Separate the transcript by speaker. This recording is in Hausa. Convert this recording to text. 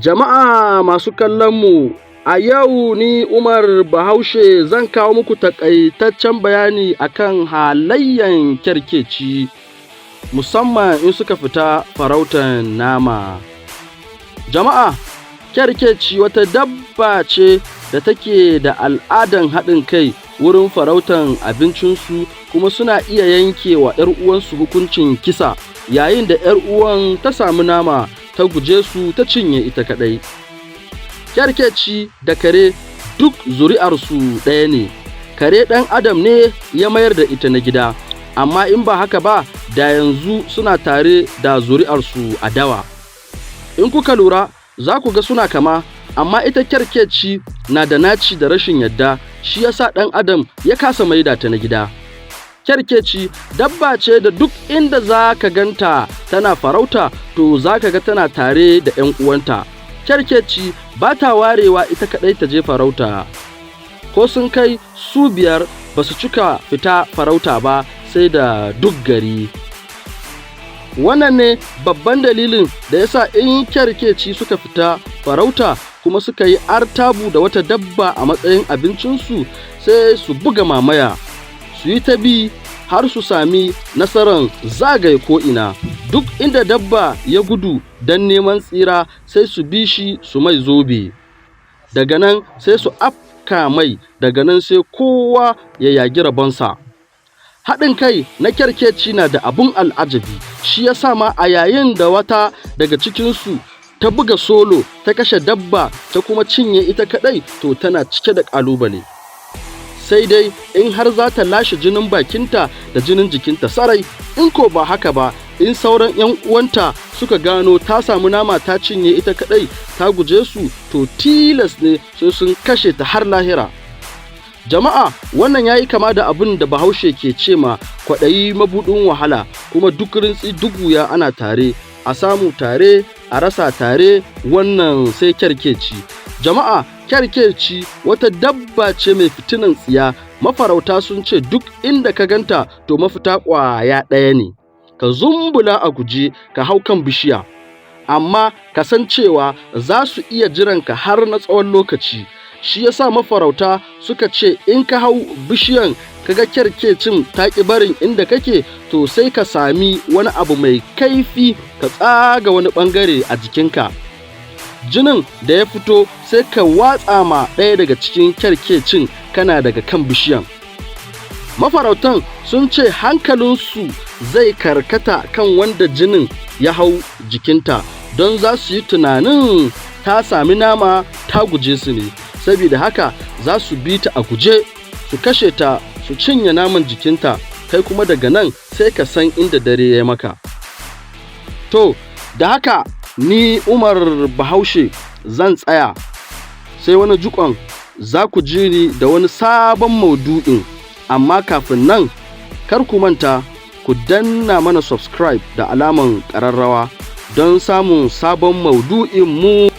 Speaker 1: Jama'a masu kallon mu, a yau ni Umar Bahaushe zan kawo muku taƙaitaccen bayani akan halayyan kyarkeci, musamman in suka fita farautan nama. Jama'a, kyarkeci wata dabba ce da take da al'adan haɗin kai wurin farautan abincinsu, kuma suna iya yanke wa ‘yar uwansu hukuncin kisa yayin da ‘yar uwan ta samu nama ta guje su ta cinye ita kaɗai. Kyarkeci da kare duk zuri'arsu ɗaya ne, kare ɗan adam ne ya mayar da ita na gida, amma in ba haka ba da yanzu suna tare da zuri'arsu a dawa. In kuka lura, za ku ga suna kama, amma ita kyarkeci na da naci da rashin yadda, shi ya sa ɗan adam ya kasa maida ta na gida. Kyarkeci dabba ce da duk inda za ka ganta tana farauta, to za ka ga tana tare da ‘yan uwanta. Kyarkeci ba ta warewa ita kaɗai ta je farauta, ko sun kai su 5 ba su cika fita farauta ba sai da duk gari. Wannan ne babban dalilin da ya sa in kyarkeci suka fita farauta kuma suka yi artabu da wata dabba a matsayin abincinsu, sai su buga mamaya, su yi ta bi har su sami nasaran zagaye ko'ina. Duk inda dabba ya gudu don neman tsira, sai su bi shi su mai zobe. Daga nan sai su afka mai, daga nan sai kowa ya yagi rabonsa. Haɗin kai na kyarkeci na da abun al'ajabi, shi ya sa ma a yayin da wata daga cikinsu ta buga solo ta kashe dabba ta kuma cinye ita kaɗai, to tana cike da ƙalubale. Sai dai in har za ta lashe jinin bakinta da jinin jikinta sarai, in ko ba haka ba, in sauran ‘yan uwanta suka gano ta samu nama ta cinye ita kaɗai ta guje su, to tilas ne sai sun kashe ta har lahira. Jama'a, wannan ya yi kama da abin da Bahaushe ke ce ma kwaɗayi mabuɗin wahala, kuma duk rintsi duk wuya ana tare, a samu tare, a rasa tare, wannan sai kyarkeci. Jama'a, kyarkeci wata dabba ce mai fitinan tsiya, mafarauta sun ce duk inda ka ganta to mafita ƙwaya ɗaya ne, ka zumbula a guje ka hau kan bishiya, amma ka san cewa za su iya jiranka har na tsawon lokaci. Shi ya sa mafarauta suka ce in ka hau bishiyan ka ga kyarkecin ta ƙi barin inda kake, to sai ka sami wani abu mai kaifi ka tsaga wani ɓangare a jikinka. Jinin da ya fito sai ka watsa ma ɗaya daga cikin kyarkecin kana daga kan bishiyan. Mafarautan sun ce hankalinsu zai karkata kan wanda jinin ya hau jikinta, don za su yi tunanin ta sami nama ta guje su ne, saboda haka za su bi ta a guje su kashe ta su cinye naman jikinta, kai kuma daga nan sai ka san inda dare ya maka. To, da haka ni Umar Bahaushe zan tsaya, sai wani jikon za ku ji ni da wani sabon maudu'in, amma kafin nan kar ku manta ku danna mana subscribe da alaman ƙararrawa don samun sabon maudu'in mu.